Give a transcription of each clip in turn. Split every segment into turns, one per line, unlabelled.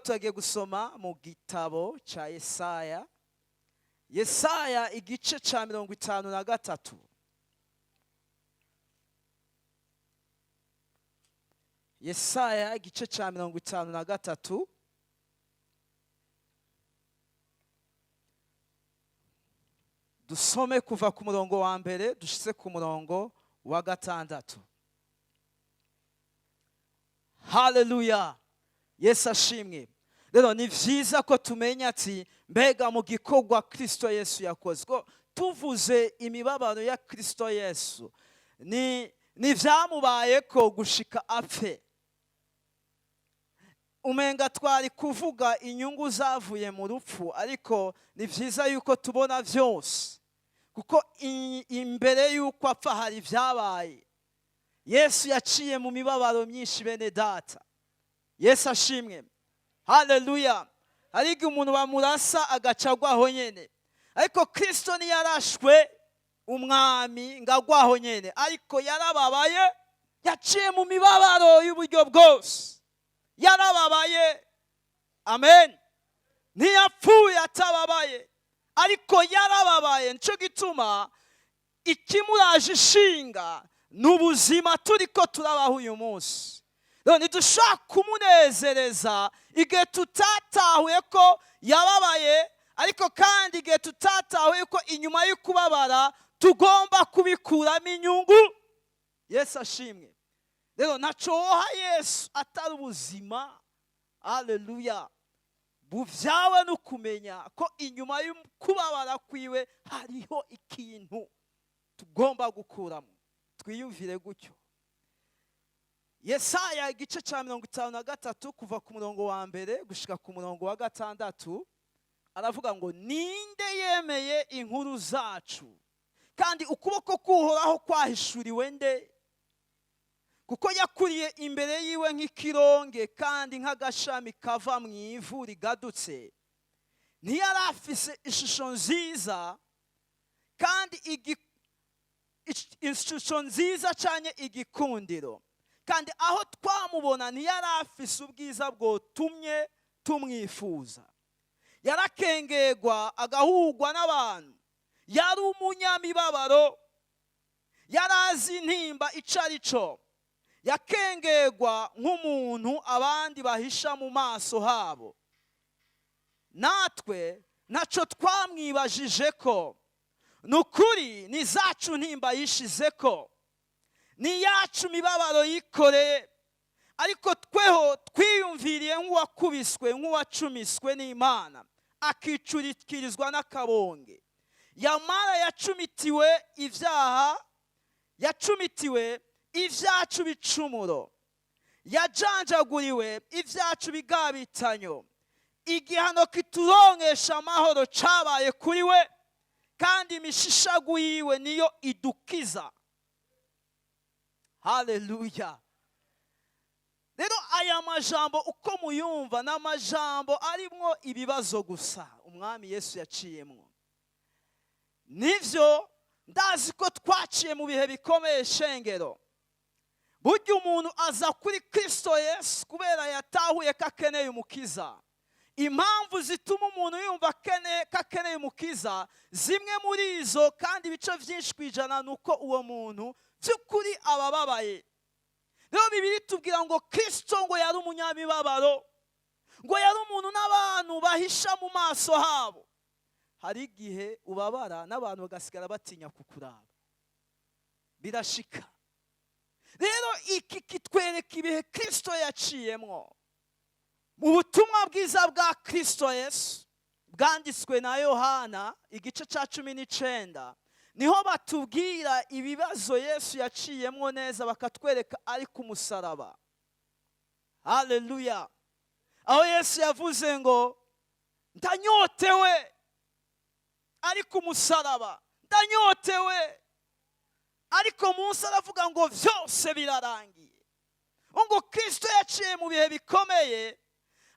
Turagiye gusoma mu gitabo cya Yesaya, Yesaya igice cya 53. Yesaya igice cya 53. Dusome kuva ku murongo wa mbere dushyize ku murongo wa gatandatu. Haleluya, Yesu ashimwe. Rero ni byiza ko tumenya ati mbega mu gikorwa Kirisito Yesu yakoze, ko tuvuze imibabaro ya Kirisito Yesu ni ibyamubaye ko gushika apfe, umenga twari kuvuga inyungu zavuye mu rupfu, ariko ni byiza yuko tubona byose, kuko imbere y'uko apfa hari ibyabaye. Yesu yaciye mu mibabaro myinshi, bene data. Yesu ashimwe, haleluya. Hari igihe umuntu bamurasa agaca agwaho nyene, ariko Kirisito ntiyarashwe umwami ngo agwaho nyene, ariko yarababaye, yaciye mu mibabaro y'uburyo bwose, yarababaye. Amen. Ntiyapfuye atababaye, ariko yarababaye. Nicyo gituma ikimuraje ishinga ni ubuzima turi ko turabaho uyu munsi. Rero ntidushobora kumunezereza igihe tutatahuye ko yababaye, ariko kandi igihe tutatahuye ko inyuma yo kubabara tugomba kubikuramo inyungu. Yesu ashimwe. Rero ntaco woha Yesu atari ubuzima, haleluya, buvyawe no kumenya ko inyuma yo kubabara kwiwe hariho ikintu tugomba gukuramo. Twiyumvire gutyo. Yesaya igice cya 53 kuva ku murongo wa mbere gushika ku murongo wa gatandatu, aravuga ngo: ninde yemeye inkuru zacu, kandi ukuboko k'Uhoraho kwahishuriwe nde? Kuko yakuriye imbere yiwe nk'ikironge, kandi nk'agashami kava mu ivu rigadutse. Ntiyari afise ishusho nziza, kandi ishusho nziza cyane igikundiro, kandi aho twamubona ntiyari afise ubwiza bwotumye tumwifuza. Yarakengerwa agahugwa n'abantu, yari umunyamibabaro, yari azi intimba ico ari cyo, yakengerwa nk'umuntu abandi bahisha mu maso habo. Natwe ntaco twamwibajije ko ni ukuri, ni zacu ntimba yishize ko, ni yacu mibabaro yikoreye, ariko tweho twiyumviriye nk'uwakubiswe, nk'uwacumiswe n'Imana, akicurikirizwa n'akabonge. Yamara yacumitiwe ibyaha, yacumitiwe ibyacu bicumuro, yajanjaguriwe ibyacu bigabitanyo. Igihano kituronkesha amahoro cabaye kuri we, kandi imishishagu yiwe niyo idukiza. Haleluya. Rero aya majambo uko muyumva ni amajambo arimwo ibibazo gusa umwami Yesu yaciyemwo. Nivyo, ndazi ko twaciye mu bihe bikomeye, shengero. Burya umuntu aza kuri Kristo Yesu kubera yatahuye ko akeneye umukiza. Impamvu zituma umuntu yumva ko akeneye umukiza, zimwe muri izo kandi ibice byinshi ku ijana, ni uko uwo muntu by'ukuri aba ababaye. Rero Bibiliya itubwira ngo Kristo ngo yari umunyamibabaro, ngo yari umuntu n'abantu bahisha mu maso habo. Hari igihe ubabara n'abantu bagasigara batinya kukuraba, birashika. Rero iki kitwereka ibihe Kristo yaciyemwo. Mu butumwa bwiza bwa Kristo Yesu bwanditswe na Yohana igice cya 19, niho batubwira ibibazo Yesu yaciyemwo neza, bakatwereka ari ku musaraba. Haleluya. Aho Yesu yavuze ngo ndanyotewe, ari ku musaraba, ndanyotewe. Ariko munsi aravuga ngo byose birarangiye. Ngo Kristo yaciye mu bihe bikomeye,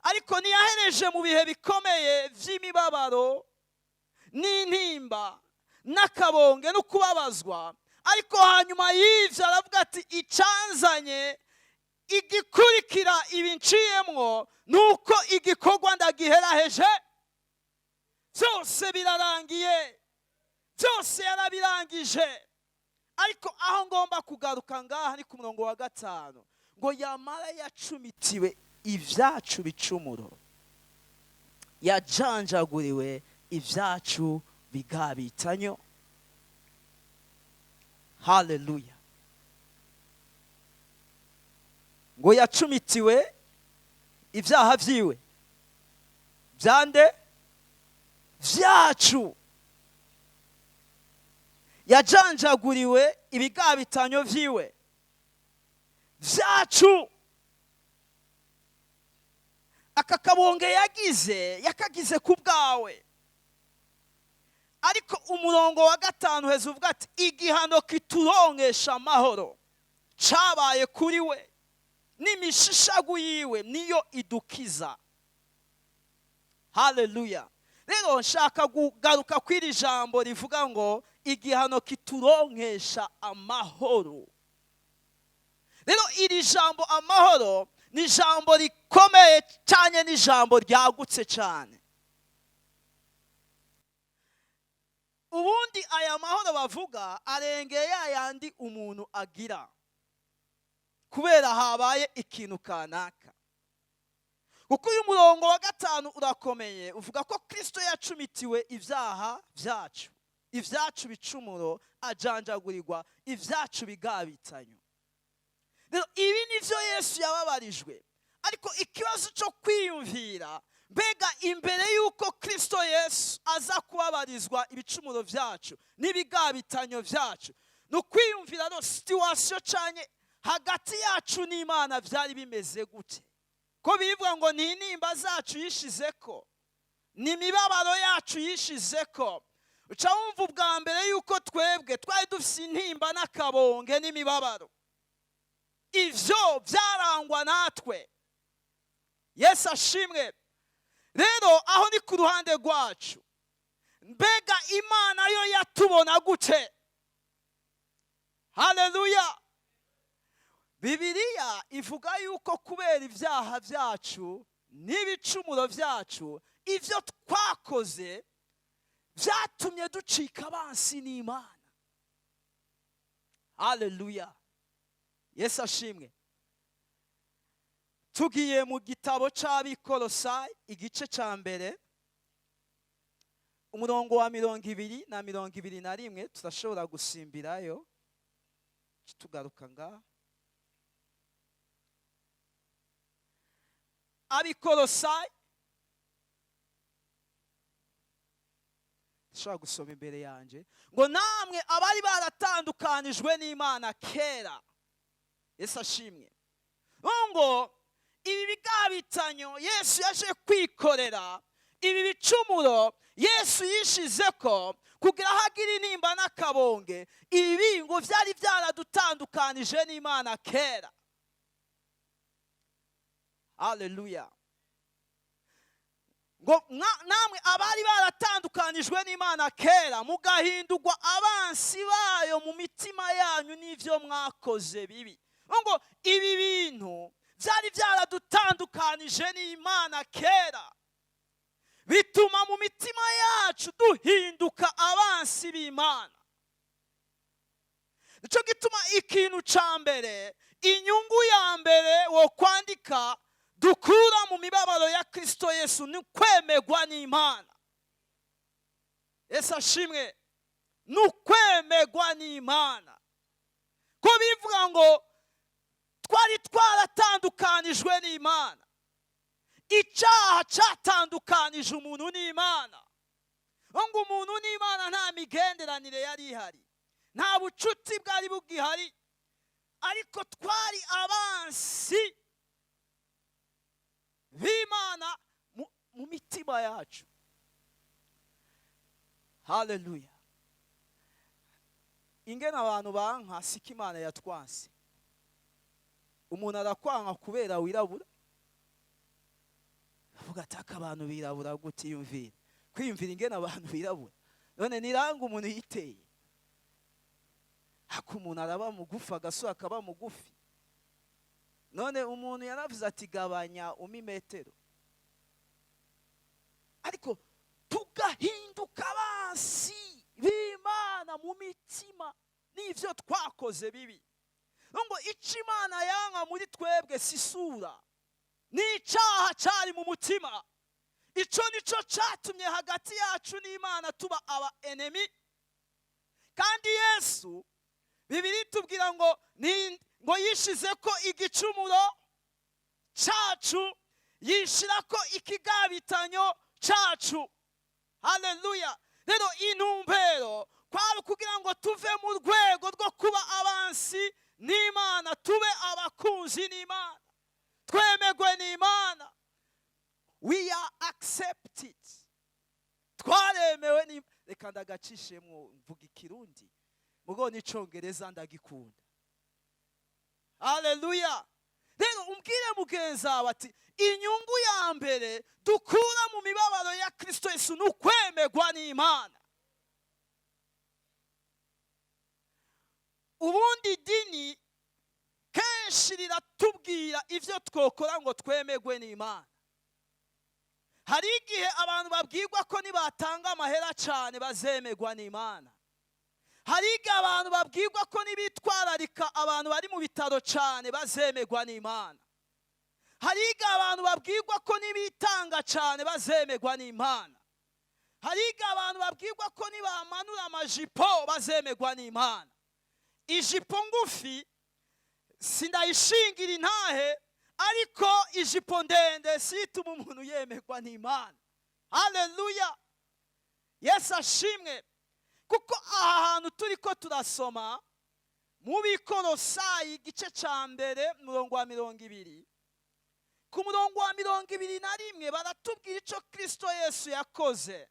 ariko ntiyahereje mu bihe bikomeye by'imibabaro n'intimba n'akabonge no kubabazwa, ariko hanyuma y'ibyo aravuga ati icyanzanye Igikurikira ibi nciyemwo ni uko igikorwa ndagiheraheje, byose birarangiye, byose yarabirangije. Ariko aho ngomba kugaruka ngaha ni ku murongo wa 5, ngo yamara yacumitiwe ibyacu bicumuro, yajanjaguriwe ibyacu bigabitanyo. Haleluya. Ngo yacumitiwe ibyaha vyiwe byande vyacu, yajanjaguriwe ibigabitanyo vyiwe vyacu. Aka kabonge yagize yakagize ku bwawe. Ariko umurongo wa 5 heza uvuga ati igihano kituronkesha amahoro cabaye kuri we, n'imishishagu yiwe niyo idukiza. Haleluya. Rero nshaka kugaruka kw'iri jambo rivuga ngo igihano kituronkesha amahoro. Rero iri jambo amahoro ni ijambo rikomeye cyane, ni ijambo ryagutse cyane. Ubundi aya mahoro bavuga arengeye yayandi umuntu agira kubera habaye ikintu kanaka. Kuko uyu murongo wa 5 urakomeye, uvuga ko Kristo yacumitiwe ibyaha byacu, ibyacu bicumuro, ajanjagurirwa ibyacu bigabitanyo. Rero ibi nivyo Yesu yababarijwe. Ariko ikibazo cyo kwiyumvira, mbega imbere yuko Kristo Yesu aza kubabarizwa ibicumuro byacu n'ibigabitanyo byacu, ni ukwiyumvira no situation cyane hagati yacu n'Imana byari bimeze gute? Ko bivuga ngo ni intimba zacu yishizeko, ni imibabaro yacu yishizeko. Uca wumva ubwa mbere yuko twebwe twari dufise intimba n'akabonge n'imibabaro, ivyo byarangwa natwe. Yesu ashimwe. Rero aho ni ku ruhande rwacu. Mbega Imana yo yatubona gute? Haleluya. Bibiliya ivuga yuko kubera ibyaha byacu n'ibicumuro byacu, ivyo twakoze byatumye ducika abansi n'Imana. Haleluya. Yesu ashimwe. Tugiye mu gitabo c'Abikolosayi igice ca 1 umurongo wa 20 na 21, turashobora gusimbirayo tugaruka ngaha. Abikolosayi, nshobora gusoma imbere yanje, ngo namwe abari baratandukanijwe n'Imana kera. Yesu ashimwe. Ngo ibi bigabitanyo Yesu yaje kwikorera, ibi bicumuro Yesu yishizeko kugira hagira intimba n'akabonge, ibi ngo vyari byaradutandukanije n'Imana kera. Haleluya. Ngo namwe abari baratandukanijwe n'Imana kera mugahindurwa abansi bayo mu mitima yanyu n'ivyo mwakoze bibi. Ngo ibi bintu byari byaradutandukanije n'Imana kera, bituma mu mitima yacu duhinduka abansi b'Imana. Nico gituma ikintu ca mbere, inyungu ya mbere wo kwandika dukura mu mibabaro ya Kristo Yesu ni kwemegwa n'Imana. Yesu ashimwe. Ni ukwemegwa n'Imana. Ko bivuga ngo twari twaratandukanijwe n'Imana. Icyaha cyatandukanije umuntu n'Imana. Ngo umuntu n'Imana nta migenderanire yari ihari, nta bucuti bwari bugihari, ariko twari abansi b'Imana mu mitima yacu. Haleluya. Ingene abantu banka siko Imana yatwanse. Umuntu arakwanka kubera wirabura, avuga ati aka abantu birabura gute? Yumvira kwiyumvira ingene abantu birabura, none niranga umuntu yiteye. Hako umuntu araba mugufi, agasura akaba mugufi. None umuntu yaravuze ati: "Gabanya umimetero," ariko tugahinduka abansi b'Imana mu mitima n'ibyo twakoze bibi. Ngo icyo Imana yanka muri twebwe si isura, ni icyaha cyari mu mutima. Icyo nicyo cyatumye hagati yacu n'Imana tuba aba enemy. Kandi Yesu, Bibiliya itubwira ngo ni ngo yishize ko igicumuro cyacu, yishira ko ikigabitanyo cyacu. Haleluya! Rero intumbero kwari ukugira ngo tuve mu rwego rwo kuba abansi n'Imana, tube abakunzi n'Imana, twemegwe n'Imana. We are accepted, twaremewe. Reka ndagacishemwo, mvuga Ikirundi mugo n'Icongereza ndagikunda. Haleluya! Rero umbwire mugenzi wawe ati: "Inyungu ya mbere dukura mu mibabaro ya Kristo Yesu ni ukwemegwa n'Imana." Ubundi idini kenshi riratubwira ibyo twokora ngo twemegwe n'Imana. Hari igihe abantu babwirwa ko nibatanga amahera cyane bazemegwa n'Imana. Hari igihe abantu babwirwa ko nibitwararika abantu bari mu bitaro cyane bazemegwa n'Imana. Hari igihe abantu babwirwa ko nibitanga cyane bazemegwa n'Imana. Hari igihe abantu babwirwa ko nibamanura amajipo bazemegwa n'Imana. Ijipo ngufi sindayishingira intahe, ariko ijipo ndende si ituma umuntu yemerwa n'Imana. Haleluya! Yesu ashimwe. Kuko aha hantu turi ko turasoma mu Bikorosayi, igice cya mbere, murongo wa 20, ku murongo wa 21, baratubwira icyo Kirisito Yesu yakoze.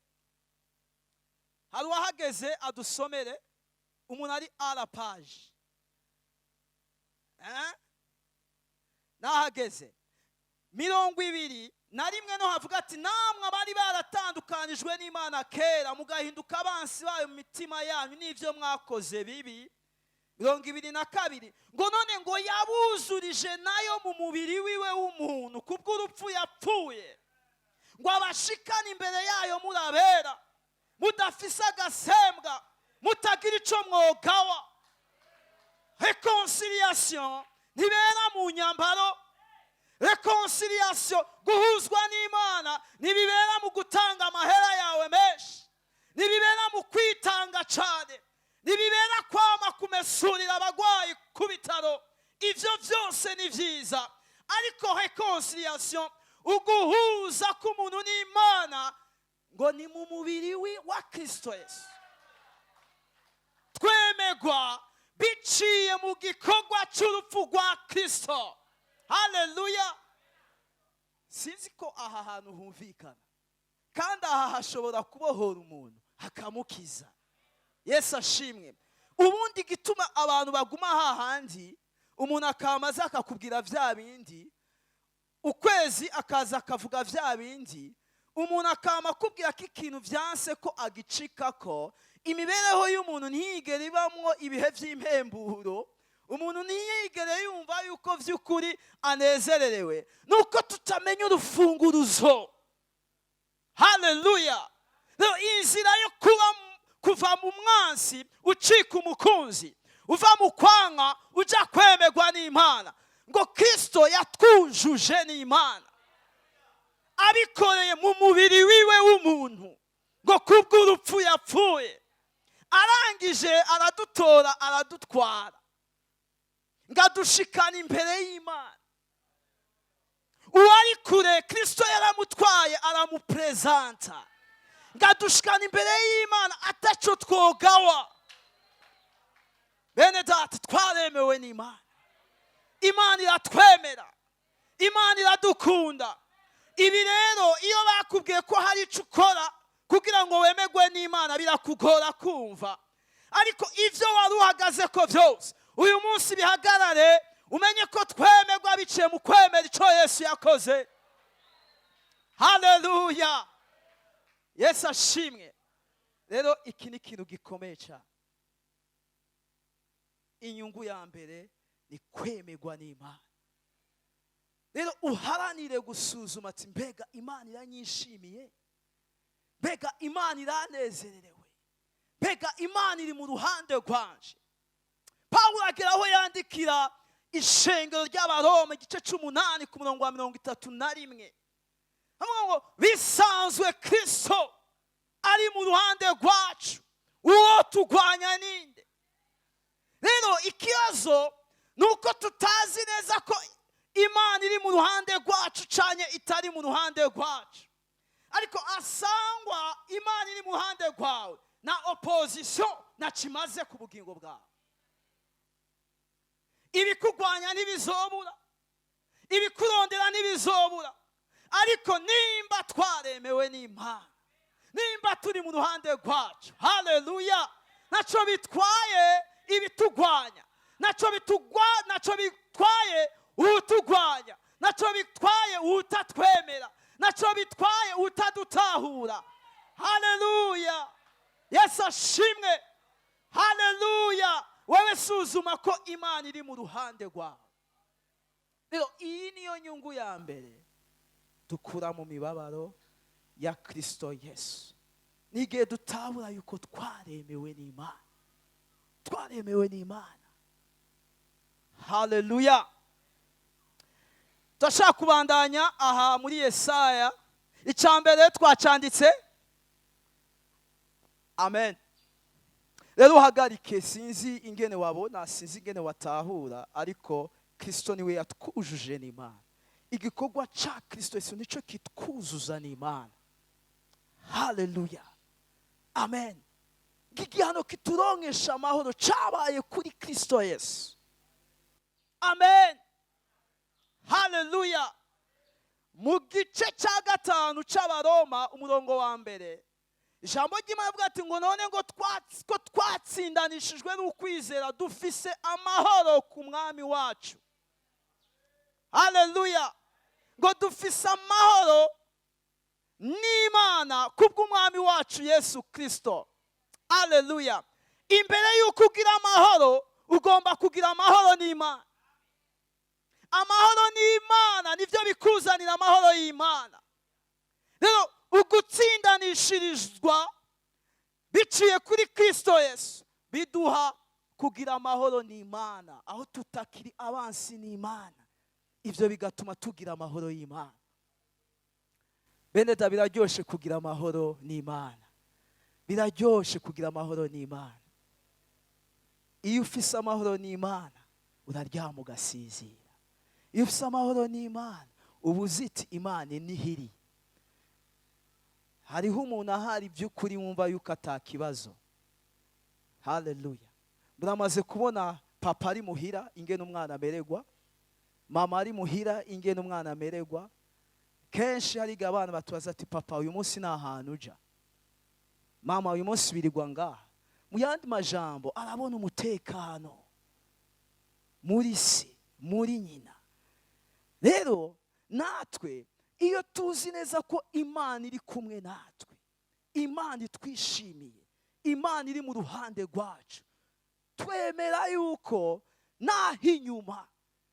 Hari uwahageze? Adusomere, umuntu ari à la page. Nahageze 21, no havuga ati: "Namwe abari baratandukanijwe n'Imana kera, mugahinduka abansi bayo mu mitima yanyu n'ibyo mwakoze bibi." 22 ngo: "None ngo yabuzurije nayo mu mubiri wiwe w'umuntu kubw'urupfu yapfuye, ngo abashikane imbere yayo murabera, mudafise agasembwa, mutagira ico mwogawa." Réconciliation ntibera mu nyambaro. Réconciliation, guhuzwa n'Imana, ntibibera mu gutanga amahera yawe menshi, ntibibera mu kwitanga cyane, ntibibera kwama kumesurira abagwayi ku bitaro. Ibyo byose ni byiza, ariko réconciliation, uguhuza k'umuntu n'Imana, ngo ni mu mubiri wa Kristo Yesu. Twemegwa biciye mu gikorwa cy'urupfu rwa Kristo. Haleluya! Sinzi ko aha hantu humvikana, kandi aha hashobora kubohora umuntu, hakamukiza. Yesu ashimwe. Ubundi igituma abantu baguma hahandi, umuntu akamaze akakubwira bya bindi, ukwezi akaza akavuga bya bindi, umuntu akama akubwira ko ikintu byanse ko agicikako, imibereho y'umuntu ntiyigere ibamwo ibihe by'impemburo, umuntu ntiyigere yumva yuko by'ukuri anezererewe, nuko tutamenya urufunguruzo. Haleluya! Rero inzira yo kuba kuva mu mwansi ucika umukunzi, uva mu kwanka ujya kwemerwa n'Imana, ngo Kirisito yatwujuje n'Imana abikoreye mu mubiri wiwe w'umuntu, ngo kubw'urupfu yapfuye. Arangije aradutora, aradutwara, ngo adushikana imbere y'Imana. Uwari kure, Kirisito yaramutwaye, aramuperezanta, ngo adushikana imbere y'Imana ataco twogawa. Bene data, twaremewe n'Imana. Imana iratwemera, Imana iradukunda. Ibi rero, iyo bakubwiye ko hari icyo ukora kugira ngo wemerwe n'Imana, birakugora kumva. Ariko ibyo wari uhagaze ko byose, uyu munsi bihagarare, umenye ko twemerwa biciye mu kwemera icyo Yesu yakoze. Haleluya! Yesu ashimwe. Rero iki ni ikintu gikomeye cyane. Inyungu ya mbere ni kwemerwa n'Imana. Rero uharanire gusuzuma ati: "Mbega Imana iranyishimiye? Mbega Imana iranezererewe? Mbega Imana iri mu ruhande rwanje?" Pawulo agera aho yandikira ishengero ry'Abaroma, igice c'8 ku murongo wa 31, avuga ngo: "Bisanzwe Kristo ari mu ruhande rwacu, uwo turwanya ninde?" Rero ikibazo ni uko tutazi neza ko Imana iri mu ruhande rwacu cyane, itari mu ruhande rwacu. Ariko asangwa Imana iri mu ruhande rwawe, na opposition ntakimaze ku bugingo bwawe. Ibikurwanya ntibizobura, ibikurondera ntibizobura. Ariko nimba twaremewe n'Imana, nimba turi mu ruhande rwacu, haleluya, ntacyo bitwaye ibitugwanya, ntacyo bitwaye utugwanya, ntacyo bitwaye utatwemera, ntacyo bitwaye utadutahura. Haleluya, Yesu ashimwe, haleluya. Wowe suzuma ko Imana iri mu ruhande rwawe. Rero iyi niyo nyungu ya mbere dukura mu mibabaro ya Kirisito Yesu, ni igihe dutabura yuko twaremewe n'Imana, twaremewe n'Imana. Haleluya. Turashaka kubandanya aha muri Yesaya. Icya mbere twacanditse, amen. Rero uhagarike, sinzi ingene wabona, sinzi ingene watahura, ariko Kirisito niwe yatwujuje n'Imana. Igikorwa cya Kirisito Yesu nicyo kitwuzuza n'Imana. Haleluya, amen. Igihano kituronkesha amahoro cyabaye kuri Kirisito Yesu. Amen, haleluya. Mu gice cya 5 cy'Abaroma, umurongo wa 1, ijambo ry'Imana avuga ati ngo: "None ngo ko twatsindanishijwe n'ukwizera, dufise amahoro ku Mwami wacu." Haleluya. Ngo dufise amahoro n'Imana kubw'Umwami wacu Yesu Kirisito. Haleluya. Imbere y'uko ugira amahoro, ugomba kugira amahoro n'Imana. Amahoro n'Imana nibyo bikuzanira amahoro y'Imana. Rero ugutsindanishirizwa biciye kuri Kirisito Yesu biduha kugira amahoro n'Imana, aho tutakiri abansi n'Imana. Ibyo bigatuma tugira amahoro y'Imana. Bene da, biraryoshe kugira amahoro n'Imana, biraryoshe kugira amahoro n'Imana. Iyo ufise amahoro n'Imana, uraryama ugasinzira. Iyo ufise amahoro n'Imana, uba uziti Imana nihiri. Hariho umuntu ahari by'ukuri wumva yuko atakibazo. Haleluya. Muramaze kubona papa ari muhira ingene umwana amererwa, mama ari muhira ingene umwana amererwa. Kenshi hariga abana batubaza ati: "Papa, uyu munsi ni ahantu uja? Mama, uyu munsi birirwa ngaha?" Mu yandi majambo, arabona umutekano muri se, muri nyina. Rero natwe iyo tuzi neza ko Imana iri kumwe natwe, Imana itwishimiye, Imana iri mu ruhande rwacu, twemera yuko naho inyuma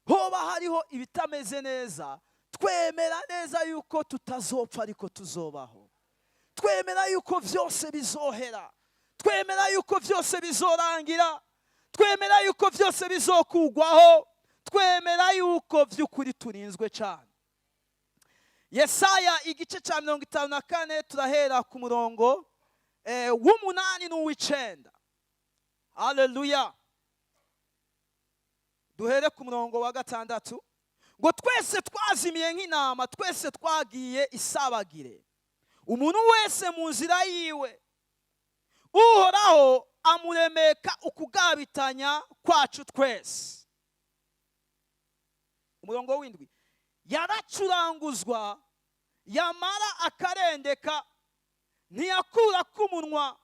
hoba hariho ibitameze neza, twemera neza yuko tutazopfa ariko tuzobaho. Twemera yuko byose bizohera, twemera yuko byose bizorangira, twemera yuko byose bizokugwaho, twemera yuko by'ukuri turinzwe cyane. Yesaya igice cya 54, turahera ku murongo w'8 n'uw'icenda. Haleluya. Duhere ku murongo wa 6, ngo: "Twese twazimiye nk'intama, twese twagiye isabagire, umuntu wese mu nzira yiwe. Uhoraho amuremeka ukugabitanya kwacu twese." Umurongo w'7: "Yaracuranguzwa, yamara akarendeka, ntiyakura k'umunwa.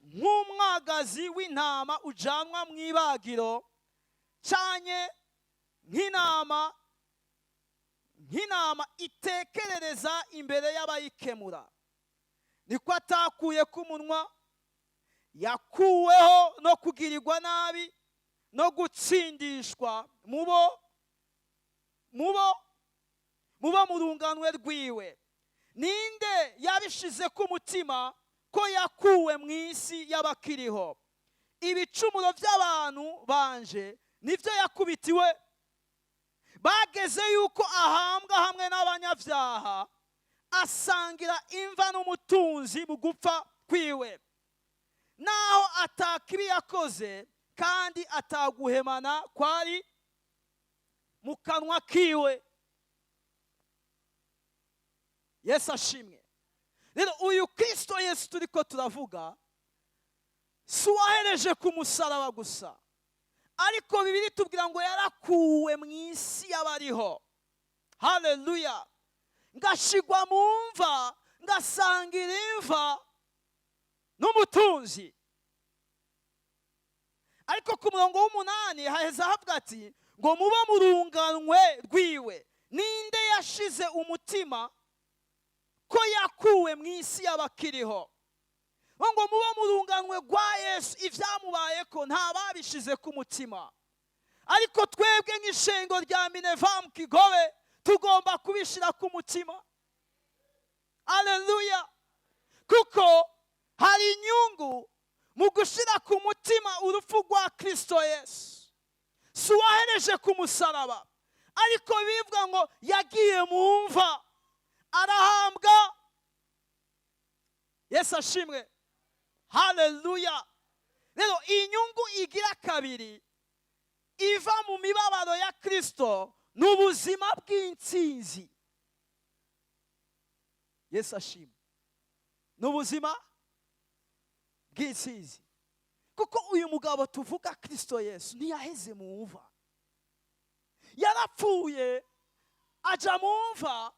Nk'umwagazi w'intama ujanwa mu ibagiro, cyanye nk'intama itekerereza imbere y'abayikemura, niko atakuye k'umunwa. Yakuweho no kugirirwa nabi no gutsindishwa mu bo." Mubo mu runganwe rwiwe, ninde yabishize ku mutima ko yakuwe mu isi y'abakiriho? Ibicumuro by'abantu banje nibyo yakubitiwe. Bageze yuko ahambwa hamwe n'abanyabyaha, asangira imva n'umutunzi mu gupfa kwiwe, naho atakibi yakoze kandi ataguhemana kwari mu kanwa kiwe. Yesu ashimwe. Rero uyu Kirisito Yesu turi ko turavuga si uwahereje ku musaraba gusa, ariko Bibiliya itubwira ngo yarakuwe mu isi y'abariho, haleluya, ngashigwa mu mva, ngasangira imva n'umutunzi. Ariko ku murongo w'8 haheza havuga ati ngo mubo mu runganwe rwiwe, ninde yashize umutima ko yakuwe mu isi y'abakiriho? Ngo mubo mu runganwe rwa Yesu, ibyamubayeko nta babishize ku mutima, ariko twebwe nk'ishengo rya Minevam Kigobe tugomba kubishyira ku mutima. Aleluya! Kuko hari inyungu mu gushyira ku mutima urupfu rwa Kirisito Yesu. Si uwahereje ku musaraba, ariko bivuga ngo yagiye mu mva arahambwa. Yesu ashimwe, haleluya. Rero inyungu igira kabiri iva mu mibabaro ya Kirisito ni ubuzima bw'intsinzi. Yesu ashimwe. Ni ubuzima bw'intsinzi, kuko uyu mugabo tuvuga Kirisito Yesu ntiyaheze mu mva. Yarapfuye aja mu mva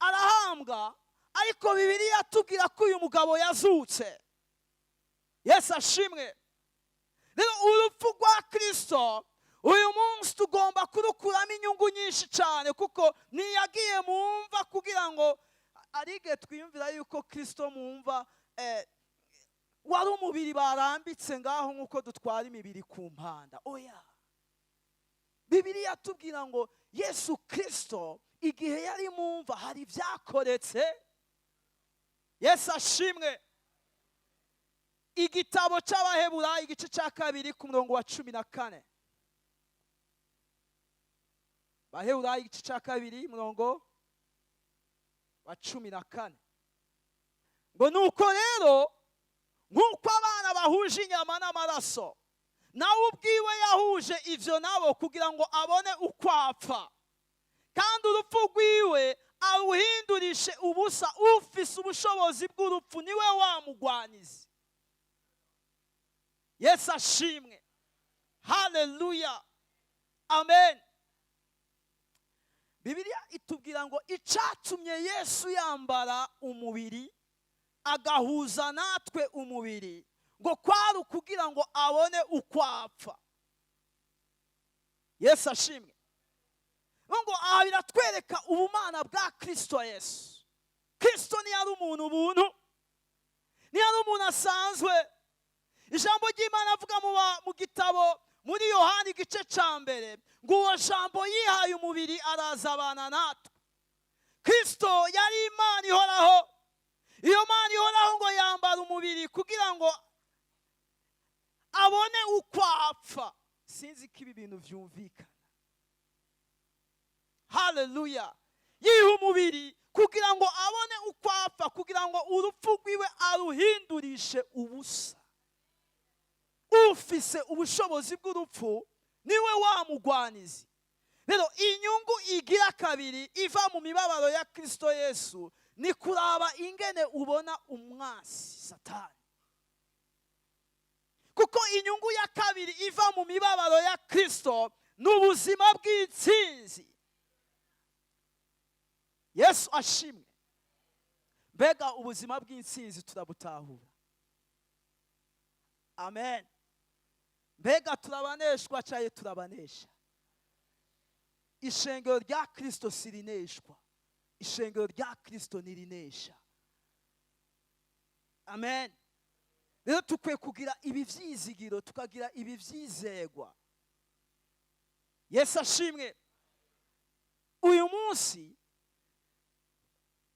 arahambwa, ariko Bibiliya tubwira ko uyu mugabo yazutse. Yesu ashimwe. Rero urupfu rwa Kirisito uyu munsi tugomba kurukuramo inyungu nyinshi cyane, kuko ntiyagiye mu mva kugira ngo arige twiyumvira yuko Kirisito mu mva wari umubiri barambitse ngaho nk'uko dutwara imibiri ku mpanda. Oya, Bibiliya tubwira ngo Yesu Kirisito igihe yari mu mva hari ibyakoretse. Yesu ashimwe. Igitabo cy'Abaheburayo igice cya 2 ku murongo wa 14. Baheburayo igice cya 2 murongo wa 14. Ngo nuko rero nk'uko abana bahuje inyama n'amaraso, nawe ubwiwe yahuje ivyo nabo kugira ngo abone uko apfa, kandi urupfu rwiwe aruhindurishe ubusa. Ufise ubushobozi bw'urupfu niwe wamugwaniza. Yesu ashimwe, haleluya, amen. Bibiliya itubwira ngo icatumye Yesu yambara umubiri agahuza natwe umubiri, ngo kwari ukugira ngo abone uko apfa. Yesu ashimwe. Ngo aha biratwereka ubumana bwa Kristo Yesu. Kristo ntiyari umuntu ubuntu, ntiyari umuntu asanzwe. Ijambo ry'Imana avuga mu gitabo muri Yohana igice cya 1 ngo uwo jambo yihaye umubiri araza abana natwe. Kristo yari Imana ihoraho. Iyo Mana ihoraho ngo yambara umubiri kugira ngo abone uko apfa. Sinzi ko ibi bintu byumvikana. Haleluya. Yiha umubiri kugira ngo abone uko apfa, kugira ngo urupfu rwiwe aruhindurishe ubusa. Ufise ubushobozi bw'urupfu niwe wamugwanizi. Rero inyungu igira kabiri iva mu mibabaro ya Kristo Yesu ni kuraba ingene ubona umwasi Satani. Kuko inyungu ya kabiri iva mu mibabaro ya Kristo ni ubuzima bw'intsinzi. Yesu ashimwe. Mbega ubuzima bw'intsinzi turabutahura. Amen. Mbega turabaneshwa cyaye turabanesha. Ishengero rya Kristo sirineshwa, ishengero rya Kristo nirinesha. Amen. Rero tukwiye kugira ibi vyizigiro, tukagira ibi vyizegwa. Yesu ashimwe. Uyu munsi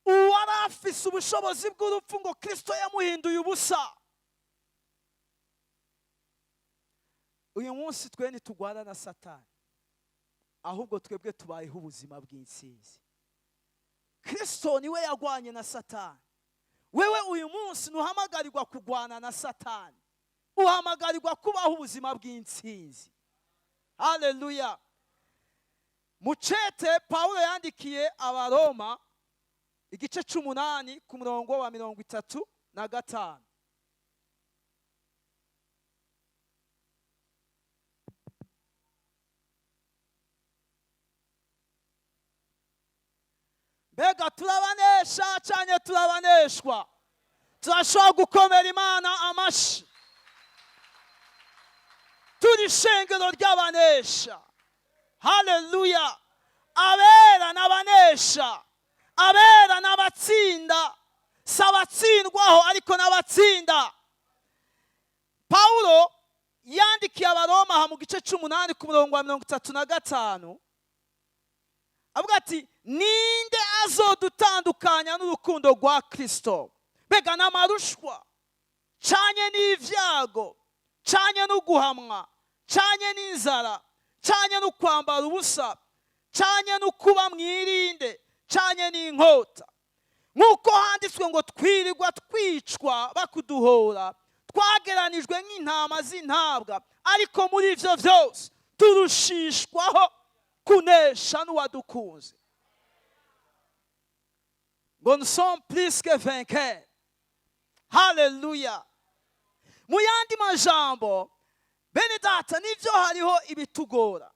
uwari afise ubushobozi bw'urupfu, ngo Kirisito yamuhinduye ubusa. Uyu munsi twe ntitugwana na Satani, ahubwo twebwe tubayeho ubuzima bw'intsinzi. Kirisito niwe yagwanye na Satani. Wewe uyu munsi ntuhamagarirwa kugwana na Satani, uhamagarirwa kubaho ubuzima bw'intsinzi. Haleluya! Mucete Pawulo yandikiye Abaroma, igice 8, ku murongo wa 35. Mbega turabanesha cyane, turabaneshwa? Turashobora gukomera Imana amashi. Turi ishengero ry'abanesha. Haleluya! Abera n'abanesha, abera n'abatsinda, si abatsindwaho ariko n'abatsinda. Pawulo yandikiye Abaroma aha mu gice 8, ku murongo wa 35, avuga ati: "Ninde azodutandukanya n'urukundo rwa Kirisito? Mbega n'amarushwa, canye n'ibyago, canye n'uguhamwa, canye n'inzara, canye no kwambara ubusa, canye no kuba mwirinde, canye n'inkota? Nk'uko handitswe ngo: twirirwa twicwa bakuduhora, twageranijwe nk'intama z'intabwa. Ariko muri ibyo byose turushishwaho kunesha n'uwadukunze." Ngo nous sommes plus que vainqueurs. Haleluya! Mu yandi majambo, bene data, nibyo, hariho ibitugora.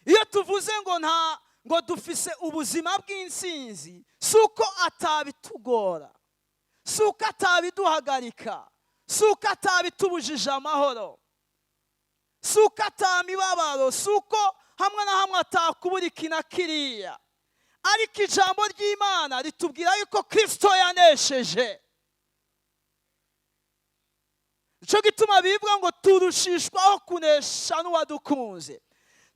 Iyo tuvuze ngo nta ngo dufise ubuzima bw'intsinzi, si uko atabitugora, si uko atabiduhagarika, si uko atabitubujije amahoro, si uko atamibabaro, si uko hamwe na hamwe atakubura iki na kiriya. Ariko ijambo ry'Imana ritubwira yuko Kirisito yanesheje. Nicyo gituma bivuga ngo turushishwaho kunesha n'uwadukunze.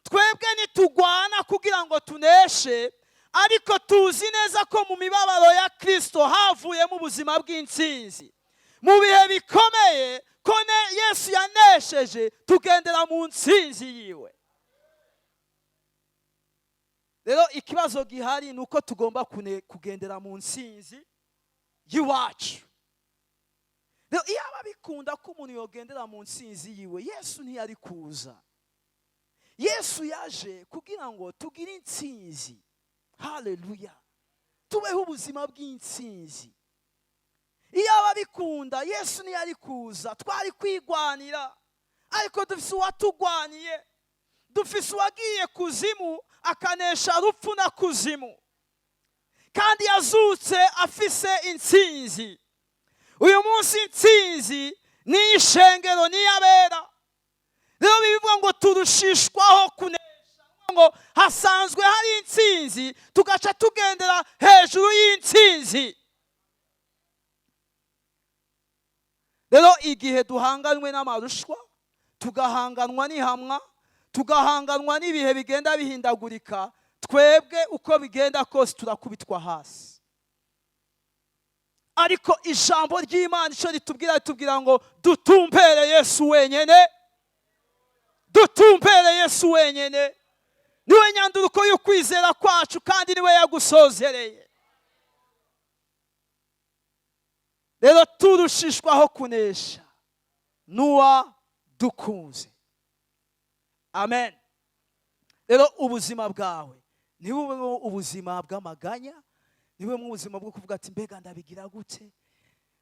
Twebwe ntitugwana kugira ngo tuneshe, ariko tuzi neza ko mu mibabaro ya Kirisito havuyemo ubuzima bw'intsinzi. Mu bihe bikomeye ko Yesu yanesheje, tugendera mu ntsinzi yiwe. Rero ikibazo gihari ni uko tugomba kugendera mu ntsinzi y'iwacu. Rero iyo aba bikunda ko umuntu yogendera mu ntsinzi yiwe, Yesu ntiyari kuza. Yesu yaje kugira ngo tugire intsinzi. Haleluya! Tubeho ubuzima bw'intsinzi. Iyo aba bikunda, Yesu ntiyari kuza, twari kwigwanira. Ariko dufise uwatugwaniye, dufise uwagiye kuzimu akanesha rupfu na kuzimu, kandi yazutse afise intsinzi. Uyu munsi intsinzi ni ishengero, ni iy'abera. Rero bivuga ngo turushishwaho kunesha, ngo hasanzwe hari intsinzi, tugaca tugendera hejuru y'intsinzi. Rero igihe duhanganwe n'amarushwa, tugahanganwa n'ihamwa, tugahanganwa n'ibihe bigenda bihindagurika, twebwe uko bigenda kose turakubitwa hasi. Ariko ijambo ry'Imana icyo ritubwira, ritubwira ngo dutumbere Yesu wenyene, dutumbere Yesu wenyene. Niwe nyanduruko y'ukwizera kwacu, kandi niwe yagusozereye. Rero turushishwaho kunesha n'uwa dukunze. Amen. Rero ubuzima bwawe ntibube ubuzima bw'amaganya, ntibube ubuzima bwo kuvuga ati: "Mbega ndabigira gute?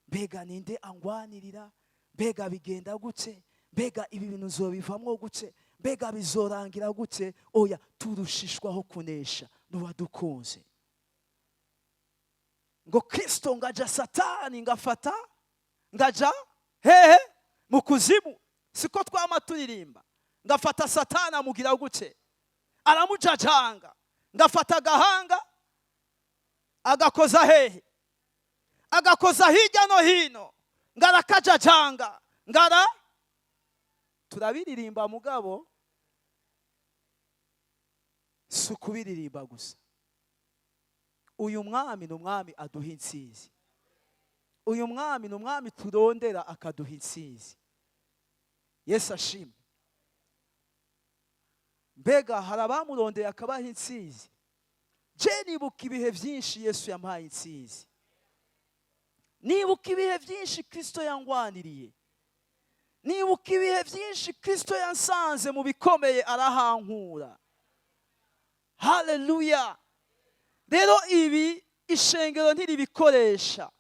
Mbega ninde angwanirira? Mbega bigenda gute? Mbega ibi bintu nzobivamwo gute? Mbega bizorangira gute?" Oya, turushishwaho kunesha n'uwadukunze. Ngo Kristo ngaja Satani ngafata ngaja hehe? Mu kuzimu. Siko twama turirimba? Ngafata Satani amugira gute? Aramujajanga. Ngafata agahanga agakoza hehe? Agakoza hirya no hino. Ngarakajajanga ngara. Turabiririmba, mugabo Si ukubiririmba gusa. Uyu mwami ni umwami aduha intsinzi. Uyu mwami ni umwami turondera akaduha intsinzi. Yesu ashimwe. Mbega hari abamurondeye akabaha intsinzi? Je nibuka ibihe byinshi Yesu yampaye intsinzi, nibuka ibihe byinshi Kirisito yangwaniriye, nibuka ibihe byinshi Kirisito yansanze mu bikomeye arahankura. Haleluya! Rero ibi ishengero ntiribikoresha,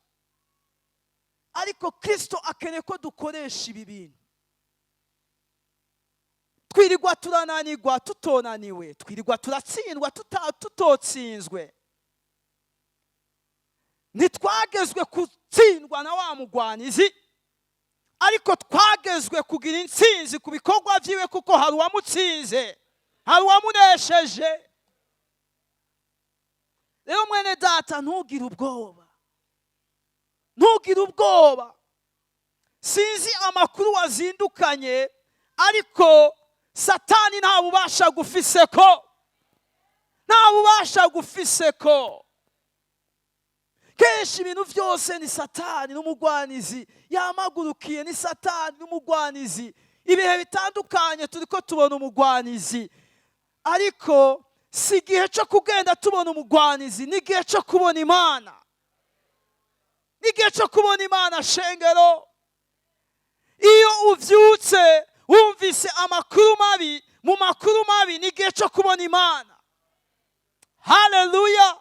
ariko Kirisito akeneye ko dukoresha ibi bintu. Twirirwa turananirwa tutonaniwe, twirirwa turatsindwa tutotsinzwe. Ntitwagezwe gutsindwa na wa mugwanizi, ariko twagezwe kugira intsinzi ku bikorwa byiwe, kuko hari uwamutsinze, hari uwamunesheje. Rero mwene data, ntugire ubwoba, ntugire ubwoba. Sinzi amakuru wazindukanye, ariko Satani nta bubasha gufise ko, nta bubasha gufise ko. Kenshi ibintu byose ni Satani n'umugwanizi yamagurukiye, ni Satani n'umugwanizi. Ibihe bitandukanye turi ko tubona umugwanizi, ariko si igihe cyo kugenda tubona umugwanizi, ni igihe cyo kubona Imana, ni igihe cyo kubona Imana. Shengero, iyo ubyutse wumvise amakuru mabi, mu makuru mabi ni igihe cyo kubona Imana. Haleluya!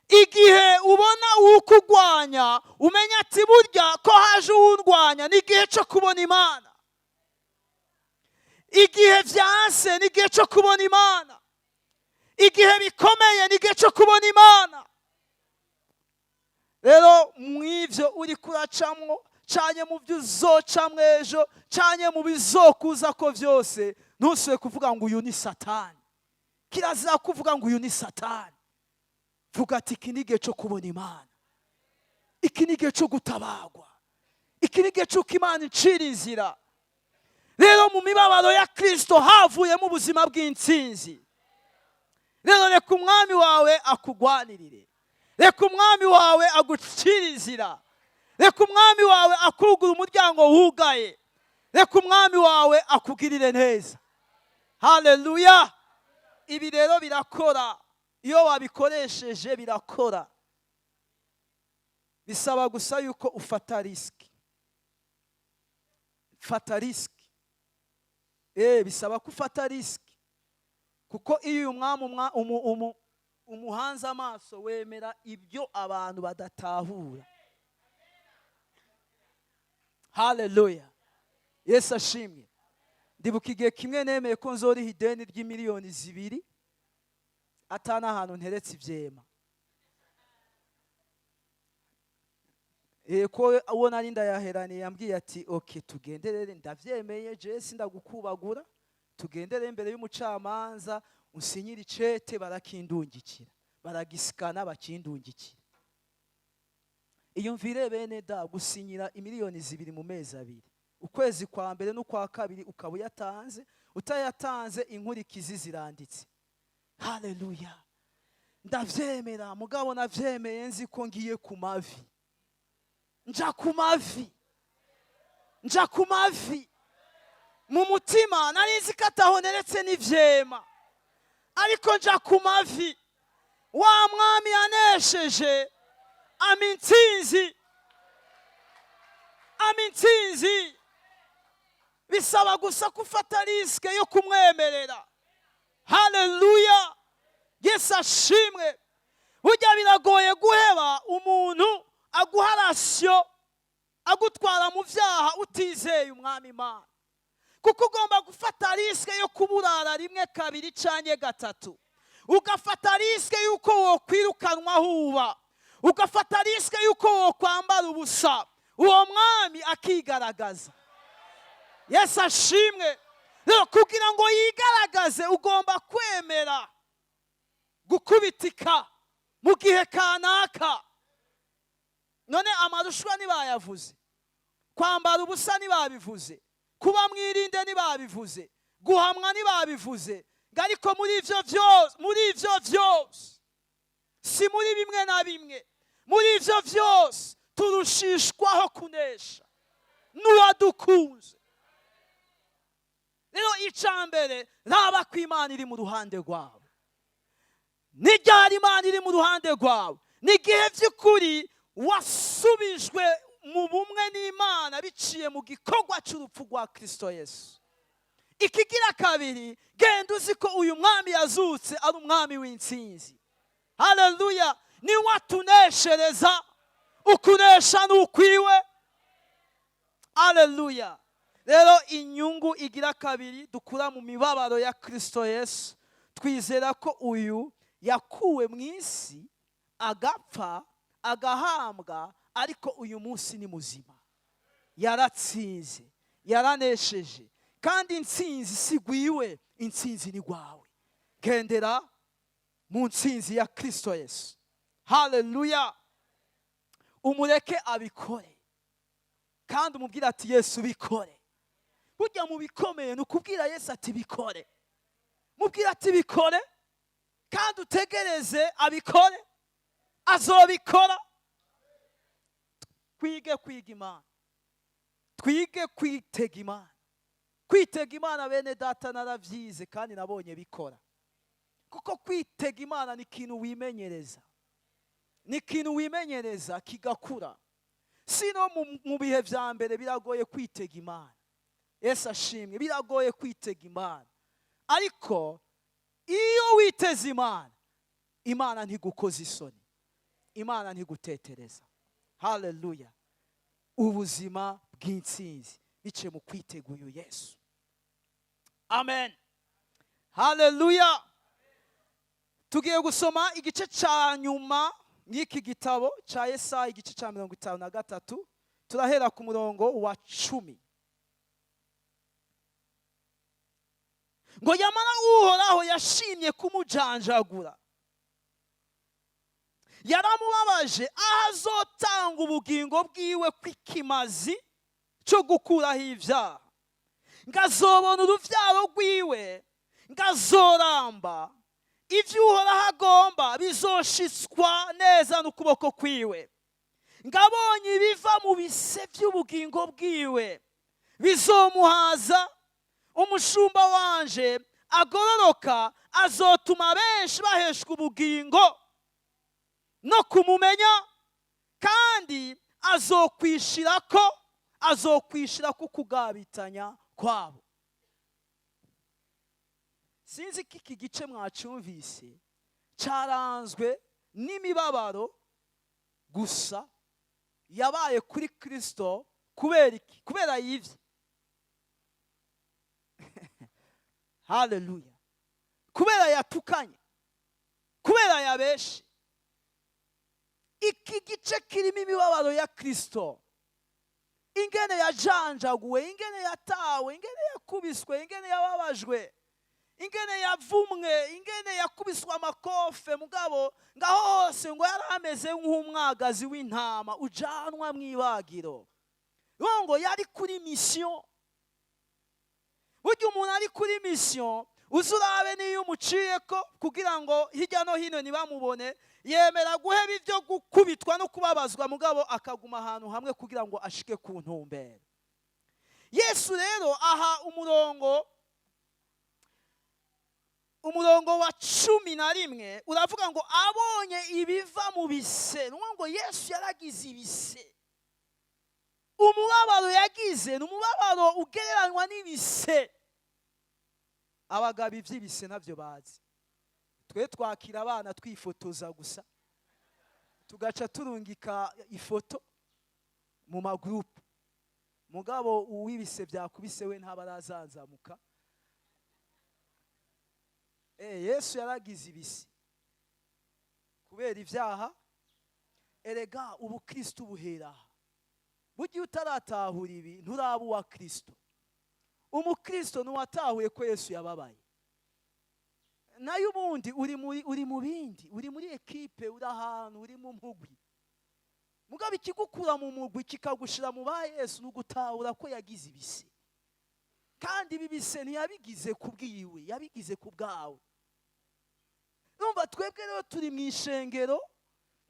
Igihe ubona uwukugwanya, umenya ati burya ko haje uwundwanya, ni igihe cyo kubona Imana. Igihe byanse, ni igihe cyo kubona Imana. Igihe bikomeye, ni igihe cyo kubona Imana. Rero mw'ibyo uri kuracamwo, canye mu byo uzocamwo ejo, canye mu bizokuza ko byose, ntusubire kuvuga ngo uyu ni Satani. Kirazira kuvuga ngo uyu ni Satani. Vuga ati iki ni igihe cyo kubona Imana, iki ni igihe cyo gutabagwa, iki ni igihe cy'uko Imana icira inzira. Rero mu mibabaro ya Kirisito havuyemo ubuzima bw'intsinzi. Rero reka umwami wawe akugwanirire, reka umwami wawe agucire inzira, reka umwami wawe akugura umuryango wugaye, reka umwami wawe akugirire neza. Haleluya! Ibi rero birakora iyo wabikoresheje, birakora. Bisaba gusa yuko ufata risque. Fata risque. Bisaba ko ufata risque, kuko iyo uyu mwami umuhanze amaso, wemera ibyo abantu badatahura. Haleluya! Yesu ashimwe. Ndibuka igihe kimwe nemeye ko nzoriha ideni ry'imiliyoni 2 atana ahantu nteretse ivyema. Ko uwo nari ndayaheraniye yambwiye ati ok, tugendere, ndavyemeye, je sindagukubagura, tugendere imbere y'umucamanza, unsinyire icete. Barakindungikira, baragisikana, bakindungikira. Iyumvire bene da, gusinyira imiliyoni 2 mu mezi 2, ukwezi kwa mbere n'ukwa kabiri ukaba uyatanze. Utayatanze, inkurikizi ziranditse. Haleluya! Ndavyemera, mugabo navyemeye nzi ko ngiye ku mavi. Nja ku mavi, nja ku mavi. Mu mutima nari nzi ko ataho neretse n'ivyema, ariko nja ku mavi. Wa mwami yanesheje ama intsinzi, ama intsinzi. Bisaba gusa ko ufata risque yo kumwemerera. Haleluya! Yesu ashimwe. Burya biragoye guheba umuntu aguha ration, agutwara mu byaha, utizeye umwami Imana, kuko ugomba gufata risque yo kuburara rimwe, kabiri canke gatatu, ugafata risque y'uko wokwirukanwa aho uba, ugafata risque y'uko wokwambara ubusa, uwo mwami akigaragaza. Yesu ashimwe. Rero kugira ngo yigaragaze, ugomba kwemera gukubitika mu gihe kanaka. None amarushwa ntibayavuze, kwambara ubusa ntibabivuze, kuba mwirinde ntibabivuze, guhamwa ntibabivuze. Ngo ariko muri ivyo vyose, muri ivyo vyose, si muri bimwe na bimwe, muri ivyo vyose turushishwaho kunesha n'uwadukunze. Rero icambere, raba ko Imana iri mu ruhande rwawe. N'iryari Imana iri mu ruhande rwawe? Ni igihe by'ukuri wasubijwe mu bumwe n'Imana biciye mu gikorwa cy'urupfu rwa Kristo Yesu. Ikigira kabiri, genda uzi ko uyu mwami yazutse ari umwami w'intsinzi. Haleluya! Niwe atuneshereza, ukunesha ni ukwiwe. Haleluya! Rero inyungu igira kabiri dukura mu mibabaro ya Kristo Yesu, twizera ko uyu yakuwe mu isi, agapfa, agahambwa, ariko uyu munsi ni muzima, yaratsinze, yaranesheje. Kandi intsinzi si gwiwe, intsinzi ni gwawe. Gendera mu ntsinzi ya Kristo Yesu. Haleluya! Umureke abikore, kandi umubwire ati: "Yesu, bikore." Burya mu bikomeye ni ukubwira Yesu ati: "Bikore." Mubwire ati: "Bikore," kandi utegereze abikore, azobikora. Twige kwiga Imana, twige kwitega Imana. Kwitega Imana, bene data, narabyize kandi nabonye bikora, kuko kwitega Imana ni ikintu wimenyereza, ni ikintu wimenyereza kigakura. Sino mu bihe vya mbere biragoye kwitega Imana. Yesu ashimwe! Biragoye kwitega Imana, ariko iyo witeze Imana, Imana ntigukoza isoni, Imana ntigutetereza. Haleluya! Ubuzima bw'intsinzi biciye mu kwitega uyu Yesu. Amen, haleluya! Tugiye gusoma igice cya nyuma mw'iki gitabo cya Yesaya, igice cya 53. Turahera ku murongo wa 10. Ngo: "Yamara Uhoraho yashimye kumujanjagura, yaramubabaje, aho azotanga ubugingo bwiwe kw'ikimazi cyo gukuraho ibyaha. Ngo azobona urubyaro rwiwe, ngo azoramba, ibyo Uhoraho agomba bizoshitswa neza n'ukuboko kwiwe. Ngo abonye ibiva mu bise by'ubugingo bwiwe, bizomuhaza. Umushumba wanje agororoka azotuma benshi baheshwa ubugingo no kumumenya, kandi azokwishira ko kugabitanya kwabo." Sinzi ko iki gice mwacumvise. Cyaranzwe n'imibabaro gusa yabaye kuri Kirisito. Kubera iki? Kubera yivye. Haleluya! Kubera yatukanye, kubera yabeshe. Iki gice kirimo imibabaro ya Kirisito, ingene yajanjaguwe, ingene yatawe, ingene yakubiswe, ingene yababajwe, ingene yavumwe, ingene yakubiswe amakofe. Mugabo ngaho hose ngo yari ameze nk'umwagazi w'intama ujanwa mu ibagiro. Ngo yari kuri mission. Burya umuntu ari kuri mission, uzi urabe niyo umuciye ko kugira ngo hirya no hino ntibamubone, yemera guheba ibyo gukubitwa no kubabazwa, mugabo akaguma ahantu hamwe kugira ngo ashike ku ntumbero. Yesu rero aha umurongo wa 11 uravuga ngo: "Abonye ibiva mu bise." Ni ngo Yesu yaragize ibise. Umubabaro yagize ni umubabaro ugereranywa n'ibise. Abagabo iby'ibise ntabyo bazi. Twe twakira abana twifotoza gusa, tugaca turungika ifoto mu magurupe, mugabo uw'ibise byakubise we ntaba arazanzamuka. Yesu yaragize ibise kubera ibyaha. Erega ubukristo buhera aha. Burya utaratahura ibi, nturaba uwa Kristo. Umukristo ni uwatahuye ko Yesu yababaye. Nayo ubundi uri mu bindi, uri muri ekipe, uri ahantu, uri mu mugwi. Mugabo ikigukura mu mugwi kikagushira mu ba Yesu ni ugutahura ko yagize ibise. Kandi ibi bise ntiyabigize ku bwiwe, yabigize ku bwawe. Urumva, twebwe rero turi mu ishengero,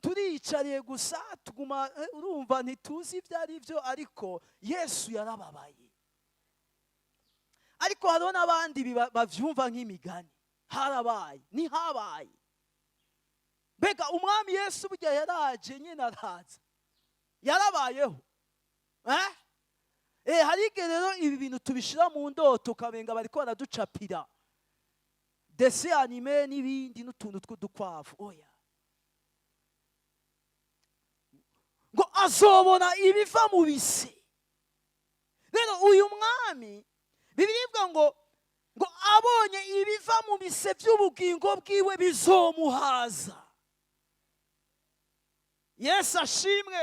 turiyicariye gusa, tuguma, urumva, ntituzi ibyo ari byo, ariko Yesu yarababaye. Ariko hariho n'abandi bavyumva nk'imigani. Harabaye, ntihabaye. Mbega Umwami Yesu burya yaraje nyine, araza, yarabayeho, eh? Hari igihe rero ibi bintu tubishira mu ndoto, ukabenga bariko baraducapira dessin animé n'ibindi n'utuntu tw'udukwavu. Oya, ngo azobona ibiva mu bise. Rero uyu mwami, Bibiliya ivuga ngo abonye ibiva mu bise by'ubugingo bwiwe, bizomuhaza. Yesu ashimwe.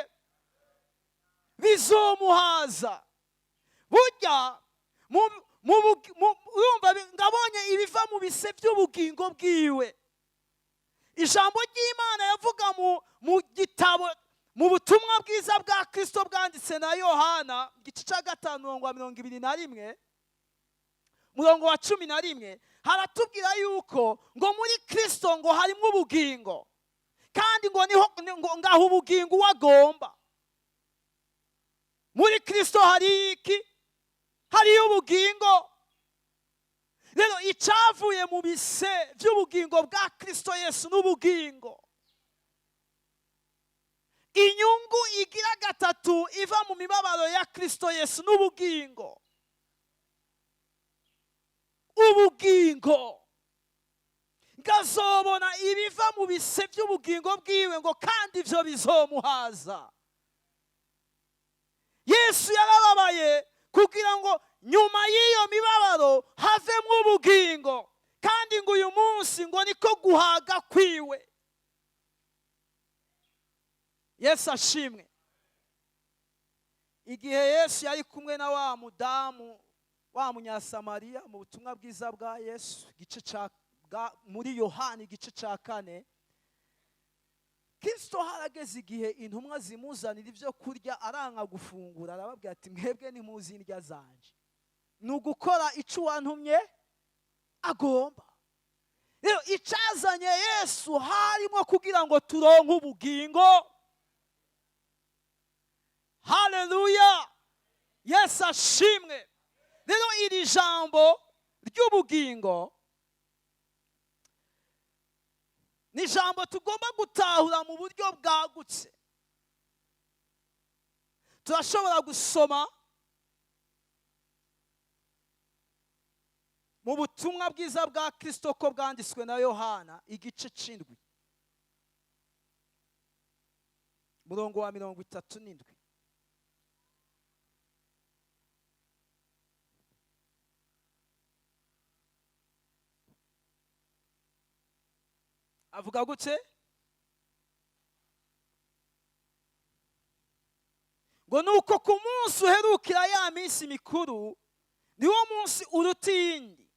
Bizomuhaza. Burya urumva, ngabonye ibiva mu bise by'ubugingo bwiwe. Ijambo ry'Imana yavuga mu gitabo, mu butumwa bwiza bwa Kristo bwanditse na Yohana, igice cya 5, umurongo wa 21, umurongo wa 11, haratubwira yuko ngo muri Kristo ngo harimo ubugingo, kandi ngo niho ngo ngaho ubugingo uwagomba. Muri Kristo hari iki? Hariyo ubugingo. Rero icyavuye mu bise by'ubugingo bwa Kristo Yesu n'ubugingo. Inyungu igira gatatu iva mu mibabaro ya Kristo Yesu n'ubugingo. Ubugingo. Ngazobona ibiva mu bise by'ubugingo bwiwe, ngo kandi ibyo bizomuhaza. Yesu yarababaye kugira ngo nyuma y'iyo mibabaro havemo ubugingo, kandi ngo uyu munsi ngo niko guhaga kwiwe. Yesu ashimwe. Igihe Yesu yari kumwe na wa mudamu wa Munyasamariya, mu butumwa bwiza bwa Yesu igice ca muri Yohani igice ca 4, Kristo harageze igihe intumwa zimuzanira ibyo kurya, aranga gufungura. Arababwira ati: "Mwebwe ntimuzi indya zanje, ni ugukora ico uwantumye agomba." Rero icazanye Yesu harimo kugira ngo turonke ubugingo. Haleluya, Yesu ashimwe. Rero iri jambo ry'ubugingo ni ijambo tugomba gutahura mu buryo bwagutse. Turashobora gusoma mu butumwa bwiza bwa Kristo ko bwanditswe na Yohana, igice c'indwi, murongo wa 37. Avuga gute? Ngo nuko ku munsi uherukira ya minsi mikuru, niwo munsi uruta iyindi,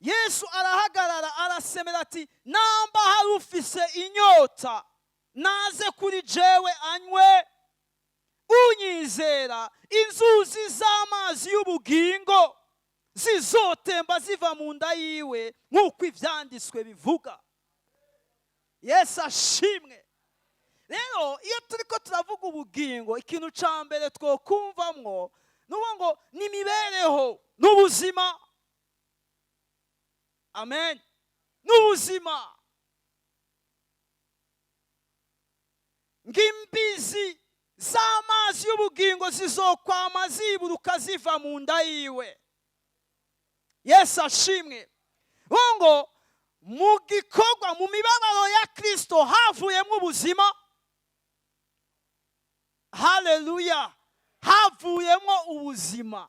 Yesu arahagarara, arasemera ati: "Namba hari ufise inyota, naze kuri jewe anywe. Unyizera, inzuzi z'amazi y'ubugingo zizotemba ziva mu nda yiwe, nk'uko ivyanditswe bivuga." Yesu ashimwe. Rero iyo turiko turavuga ubugingo, ikintu ca mbere twokumvamwo nuwo ngo ni imibereho n'ubuzima. Amen, n'ubuzima. Ng'imbizi z'amazi y'ubugingo zizokwama ziburuka ziva mu nda yiwe. Yesu ashimwe. Ngo mu gikorwa, mu mibabaro ya Kristo havuyemo ubuzima. Haleluya, havuyemo ubuzima.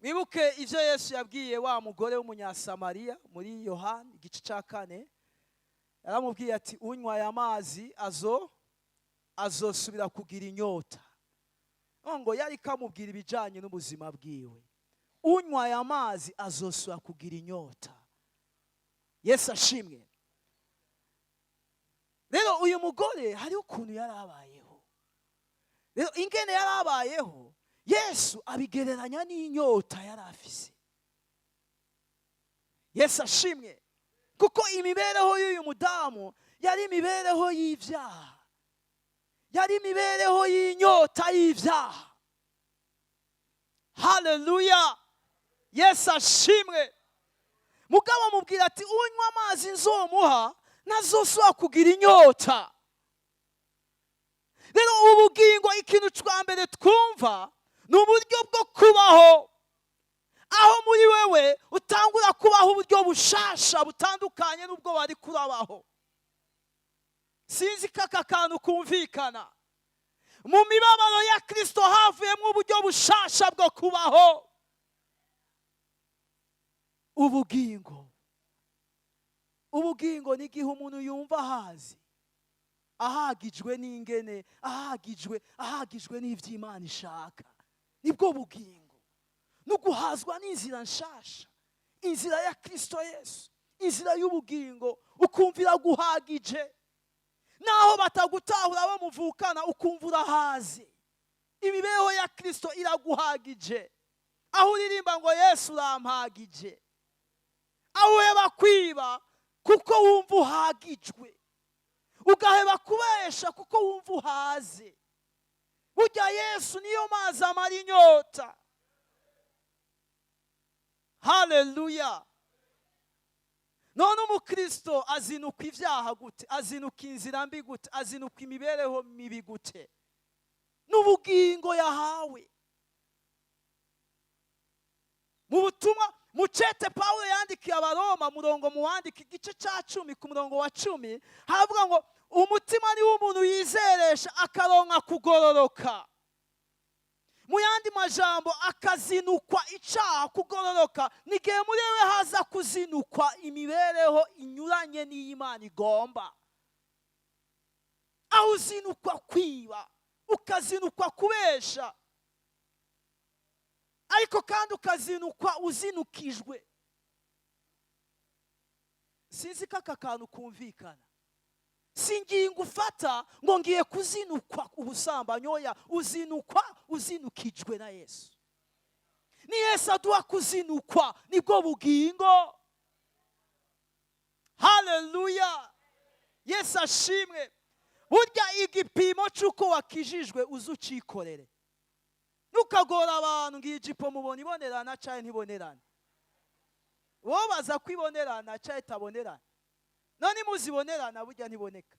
Mwibuke ibyo Yesu yabwiye wa mugore w'Umunyasamariya muri Yohani igice cya 4. Yaramubwiye ati: "Unywa aya mazi azosubira kugira inyota." Ngo yari kamubwira ibijyanye n'ubuzima bwiwe. Unywa aya mazi azosubira kugira inyota. Yesu ashimwe. Rero uyu mugore hariho ukuntu yari abayeho. Rero ingene yari abayeho, Yesu abigereranya n'inyota yari afise. Yesu ashimwe, kuko imibereho y'uyu mudamu yari imibereho y'ibyaha, yari imibereho y'inyota y'ibyaha. Haleluya, Yesu ashimwe. Mugabo amubwira ati: "Unywa amazi nzomuha ntazosubira kugira inyota." Rero ubugingo, ikintu cya mbere twumva ni uburyo bwo kubaho, aho muri wewe utangura kubaho uburyo bushasha butandukanye n'ubwo wari kurabaho. Sinzi ko aka kantu kumvikana. Mu mibabaro ya Kirisito havuyemo uburyo bushasha bwo kubaho. Ubugingo ni igihe umuntu yumva ahazi, ahagijwe n'ingene ahagijwe n'iby'Imana ishaka. Nibwo bugingo, no guhazwa n'inzira nshasha, inzira ya Kirisito Yesu, inzira y'ubugingo. Ukumvira guhagije, naho batagutahura bamuvukana, ukumva urahaze. Imibereho ya Kirisito iraguhagije, aho uririmba ngo: "Yesu urampagije", aho uheba kwiba kuko wumva uhagijwe, ugaheba kubesha kuko wumva uhaze. Burya Yesu niyo mazi amara inyota. Haleluya! None umukristo azinuka ibyaha gute? Azinuka inzira mbi gute? Azinuka imibereho mibi gute? N'ubugingo yahawe. Mu butumwa mu cete Pawulo yandikiye Abaroma, murongo muwandika, igice cya 10 ku murongo wa 10, haravuga ngo: "Umutima niwo umuntu yizeresha akaronka kugororoka." Mu yandi majambo, akazinukwa icaha. Kugororoka ni igihe muri we haza kuzinukwa imibereho inyuranye n'iy'Imana igomba, aho uzinukwa kwiba, ukazinukwa kubesha, ariko kandi ukazinukwa uzinukijwe. Sinzi ko aka kantu kumvikana. Si ingingo ufata ngo ngiye kuzinukwa ubusambanyi. Oya, uzinukwa uzinukijwe na Yesu. Ni Yesu aduha kuzinukwa, nibwo bugingo. Haleluya, Yesu ashimwe. Burya igipimo cy'uko wakijijwe uze ucyikorere, ntukagora abantu ngo iyi jipo mubona ibonerana cyangwa ntibonerana. Wowe baza ko ibonerana cyangwa itabonerana. None muzibonerana, burya ntiboneka.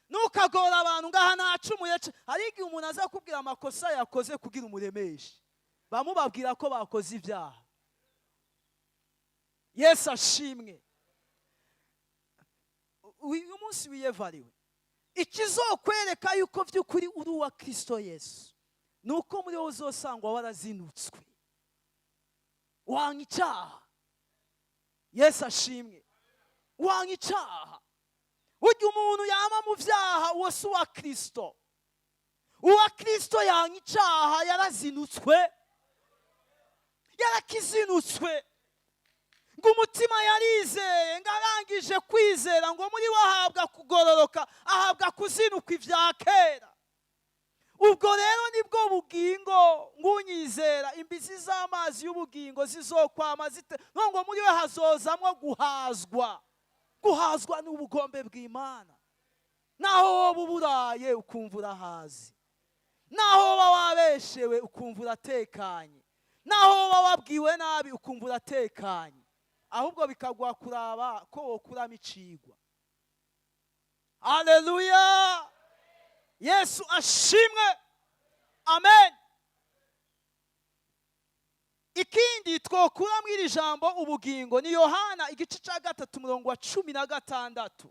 Ntukagora abantu ngaha nacumuye. Hari igihe umuntu aza kubwira amakosa yakoze kugira umuremeshe. Bamubabwira ko bakoze ibyaha. Yesu ashimwe. Uyu munsi wiyevariwe, ikizokwereka yuko by'ukuri uri uwa Kirisito Yesu ni uko muri wowe uzosangwa warazinutswe, wanga icyaha. Yesu ashimwe. Wanga icyaha. Burya umuntu yama mu byaha, uwo si uwa Kirisito. Uwa Kirisito yanga icyaha, yarazinutswe, yarakizinutswe. Ngo umutima yarizeye, ngo arangije kwizera, ngo muri we ahabwa kugororoka, ahabwa kuzinukwa ibya kera. Ubwo rero nibwo bugingo. Ngunyizera, imbizi z'amazi y'ubugingo zizokwama zite. Ngo muri we hazozamwo guhazwa, guhazwa n'ubugombe bw'Imana. Naho wowe uburaye ukumva urahazi, naho wowe wabeshewe ukumva uratekanye, naho wowe wabwiwe nabi ukumva uratekanye, ahubwo bikaguha kuraba ko wokuramo icigwa. Haleluya, Yesu ashimwe. Amen. Ikindi twokura muri iri jambo ubugingo ni Yohana igice cya 3, umurongo wa 16.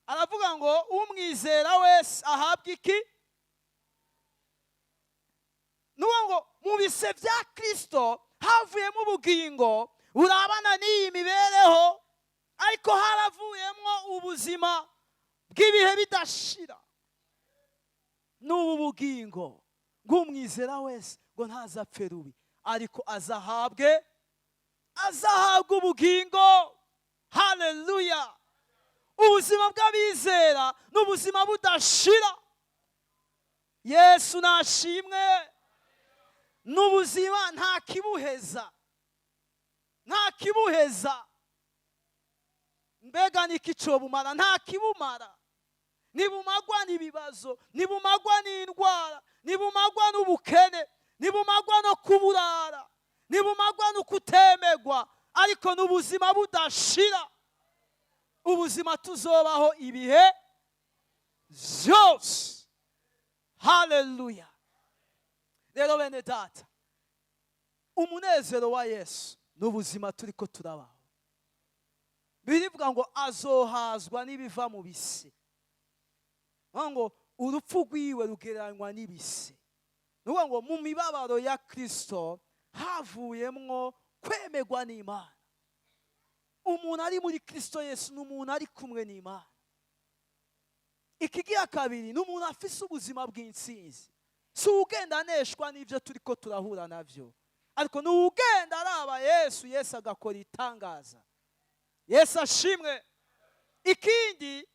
Aravuga ngo: "Umwizera wese ahabwa iki?" Nuwo ngo mu bise bya Kirisito havuyemo ubugingo burabana n'iyi mibereho, ariko haravuyemo ubuzima bw'ibihe bidashira. N'ubu bugingo, ng'umwizera wese ngo ntazapfe rubi, ariko azahabwe ubugingo. Haleluya! Ubuzima bw'abizera ni ubuzima budashira. Yesu nashimwe. Ni ubuzima nta kibuheza, nta kibuheza. Mbega niki cobumara? Nta kibumara. Ntibumagwa n'ibibazo, ntibumagwa n'indwara, ntibumagwa n'ubukene, ntibumagwa no kuburara, ntibumagwa no kutemegwa, ariko ni ubuzima budashira, ubuzima tuzobaho ibihe byose. Haleluya! Rero bene data, umunezero wa Yesu ni ubuzima turi ko turabaho. Birivuga ngo azohazwa n'ibiva mu bise, ngo urupfu rwiwe rugereranywa n'ibise. Ni ukuvuga ngo mu mibabaro ya Kirisito havuyemwo kwemegwa n'Imana. Umuntu ari muri Kirisito Yesu ni umuntu ari kumwe n'Imana. Ikigira kabiri, ni umuntu afise ubuzima bw'intsinzi. Si ugenda aneshwa n'ibyo turi ko turahura nabyo, ariko ni ugenda araba Yesu, Yesu agakora itangaza. Yesu ashimwe. Ikindi,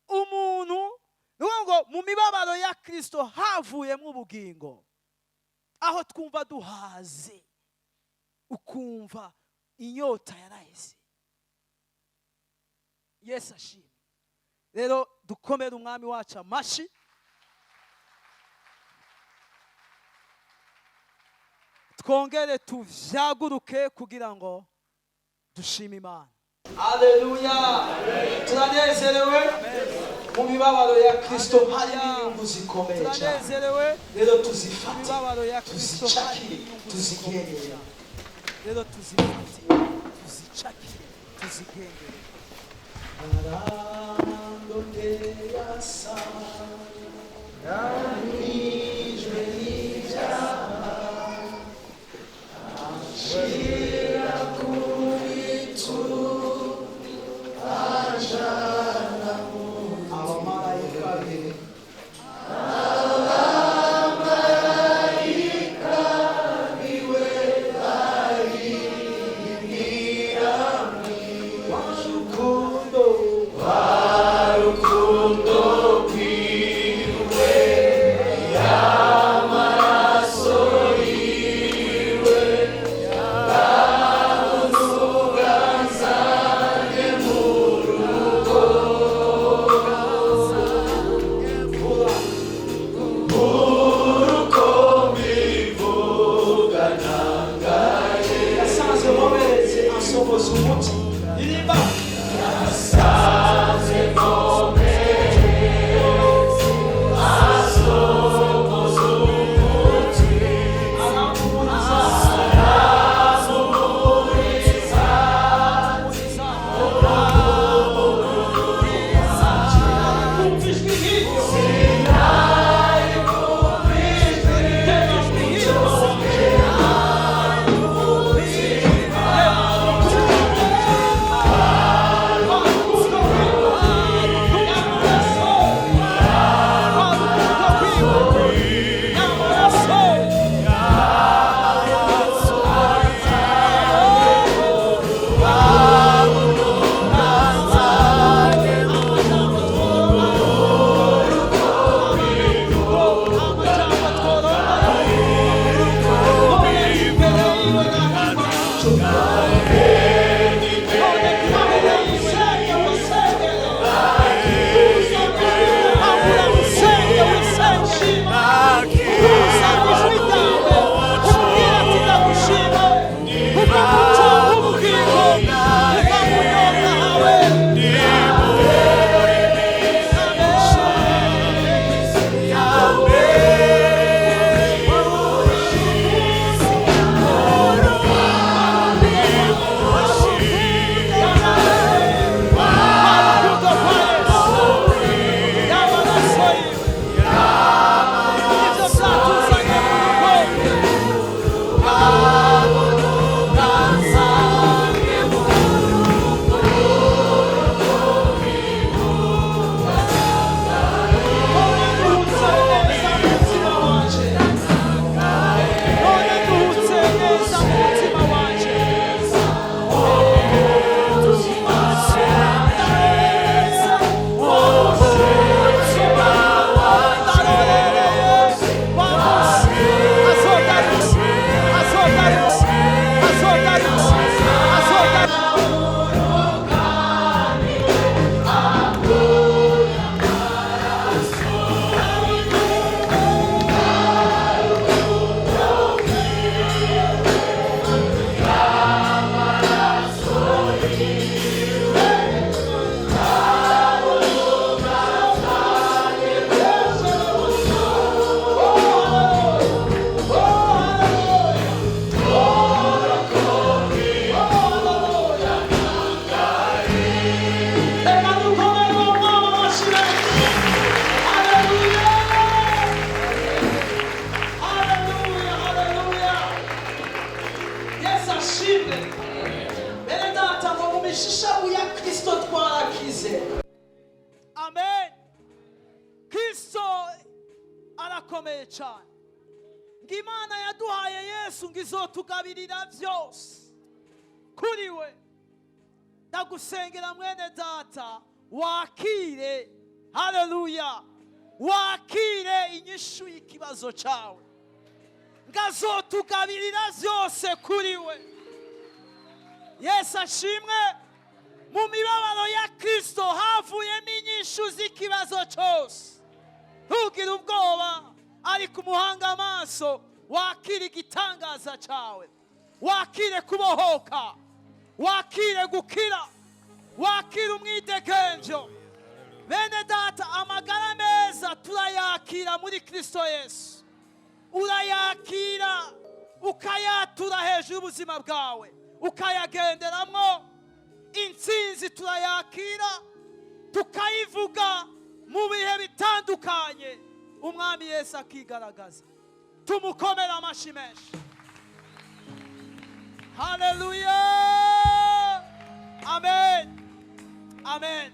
umuntu ni ngo mu mibabaro ya Kirisito havuyemo ubugingo, aho twumva duhaze, ukumva inyota yaraheze. Yesu ashimwe. Rero dukomere Umwami wacu amashi. Twongere tuvyaguruke kugira ngo dushime Imana. Haleluya! Turanezerewe. Mu mibabaro ya Kristo harimo inyungu zikomeye cyane. Rero tuzifate, tuzicakire, tuzigendere. Rero tuzifate, tuzicakire, tuzigendere. Abamarayika be. Abamarayika biwe baririmbira, wa rukundo. Arakomeye cyane. Ngo Imana yaduhaye Yesu, ngo izotugabirira byose kuri we. Ndagusengera, mwene data, wakire, haleluya, wakire inyishu y'ikibazo cyawe. Ngo azotugabirira byose kuri we. Yesu ashimwe. Mu mibabaro ya Kirisito havuyemo inyishu z'ikibazo cyose. Ntugire ubwoba, ariko umuhanga amaso, wakire igitangaza cyawe, wakire kubohoka, wakire gukira, wakire umwidegemvyo. Bene data, amagara meza turayakira muri Kirisito Yesu. Urayakira, ukayatura hejuru y'ubuzima bwawe, ukayagenderamwo. Intsinzi turayakira, tukayivuga mu bihe bitandukanye, Umwami Yesu akigaragaza. Tumukomere amashyi menshi. Haleluya, amen, amen.